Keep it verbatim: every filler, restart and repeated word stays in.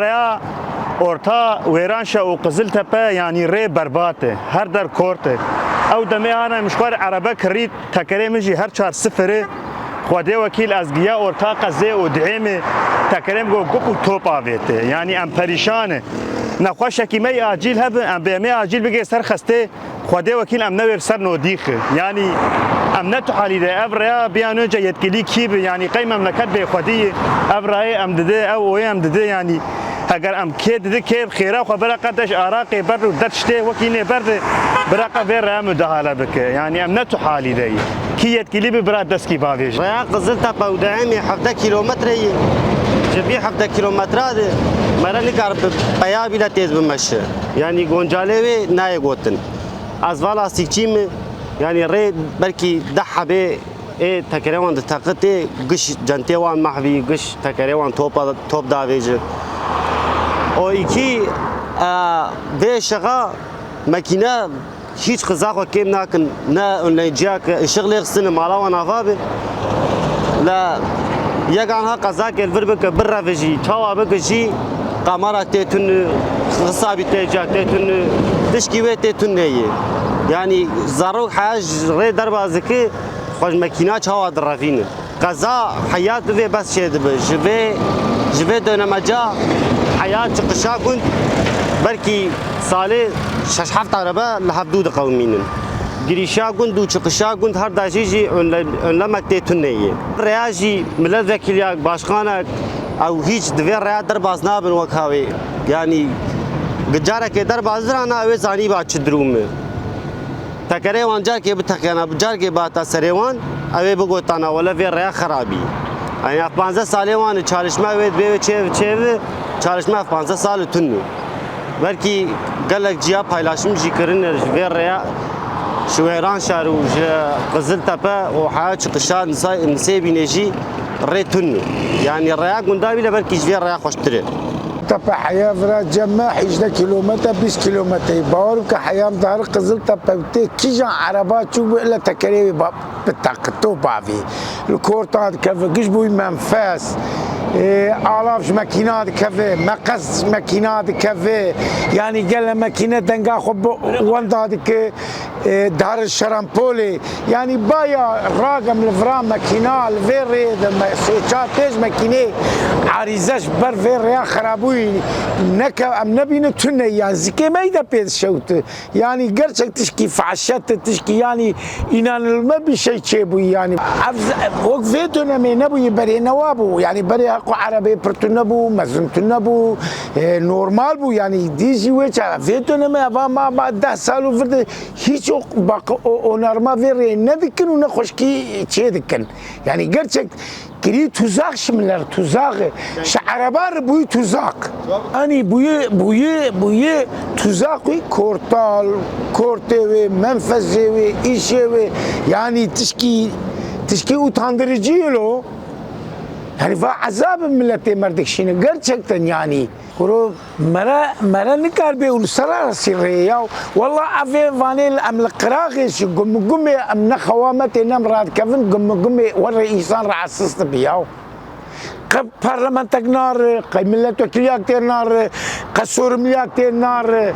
Ya orta Wêranşe û Qiziltepe, yanî rê berbat e, her der kort e. Ew demê hane min ji xwe re erebe kirî, tekerê min jî her çar sifir e. Xwedê wekîl ez giya orta qezê û dihêmê, tekerê min got gup û top avête. Yanî em perîşan e. Nexweşekî me yê acîl hebe, em bê em ê acîl bigê ser xestê. Xwedê wekîl em newêr ser nodîxi. Yanî em ne tu halî de. Ev rêya biya nûce yetkilî kî bi? Yanî qey memleket bê xwedî ye. Ev rayê em dide, ew oyê em dide yanî. Heger em kê dide kê bi xêra xwe bira qe deş araqê ber û der tiştê wekî nê ber de bira qe vê raya müdahale bike. Yanî em ne tu halî de ye. Kî yetkilî bi bira destî bavêje. Raya Qiziltepe û Dehemê hevdeh kîlometre ye. Ji vî hevdeh kîlometra de mere nikar bi peya bîle têz bimeşe. Yanî goncalê wê nayê gotin. Ez va lastîkçî me, yanî rê belkî deh hebê ê tekerê wan diteqitê, giş centê wan mehvî, giş tekerê wan topa, top davêjin. O îkî, e, vê şexa mekîne hîç qiza xwe kêm nakin, ne önleyiciyake, ışık lê xistine mala wan ava be. Le yek anha qezakê li vir bike, bireve jî, çawa bike jî, kamera tê tune, xisabî tê ca tê tune, tişkî wê tê tune ye. Yanî zarok heya ji rê derbas dike, xwe ji mekîna çawa direvîne. Qeza heyat bivê bes çê dibe. Ji vê, ji vê dönemeca heyat çıkışa gund belkî salê şeş heft araba li hevdû diqewimînin. Girîşa gund û çıkışa gund her dajî jî önle-, önlemek tê tune ye. Rêya jî milletvekiliyak, başkanak, ew hîç di vê rêya derbas nabin wek hawê. Yanî carekê derbas dirana, ew ê zanîba çi durûm e. Tekerê wan carkê biteqiyana, carkê bihata serê wan, ew ê bigotana, wele vê rêya xerabî. Yanî ev panzdeh salê wan e, çalışma wê dibê wê çê, çê bi, çalışma ev panzdeh sal e tune. Belkî gelek ciya paylaşim jî kirine ji vê rêya, ji Wêranşar û ji Qiziltepe û heya çıkışa Nisa-, Nisêbînê jî rê tune. Yanî rêya gunda bîle belkî ji vê rêya xweştir e. Tepe heya vira cem me hejdeh kîlometre, bîst kîlometre. Bawer bike heya em diheri Qiziltepe û tê kîjan ereba çûk bû, ile tekerê wê ba-, bi taqito bavî. Li korta dikeve, giş bûyî menfes. Ê, alav ji mekîna dikeve, meqes ji mekîna dikeve. Yanî gele mekîne denga xwe bi wenda dike. E, dar Şarampolê, yanî baya ragem li vira mekîna, li vê rê de me sê çar pênc mekînê arîze ji ber vê rêya xerabûyî neke em nebîne tune, yan zikê me de pê dişewti. Yanî gerçek tişkî fahşet, tişkî yanî inanılmaz bir şey çêbûyî yanî. Ev, wek vê dönemê nebûyî, berê newa bû. Yanî berê heqo erebê pir tune bû, mezin tune bû, e, normal bû. Yanî dî jî wê çaxa. Vê dönemê eva ma, ma deh sal û vir de Hiç o, bak, o, onarma vê rê nedikin û ne xweşkî çê dikin. Yanî gerçek kirî tuzak ji min ler tuzak. Ji ereba re bûyî tuzak. Yanî bûyî, bûyî, bûyî tuzak wî kortal, kortê wê, menfezê wê, îşê wê. Yanî tişkî, tişkî utandirici ye lo. Yanî va ezab miletê me re dikişîne. Gerçekten yanî. Kuro mere, mere nikar bê uluslararası rê ya. Walla evê vanê em li qiraxê şi gumgumê em ne xewametê nem radikevin gumgumê werê însan rahatsız dibi ya. Qe parlamentek nari, qe milletvekiliyak tê nari, qe sorumliyak tê nari.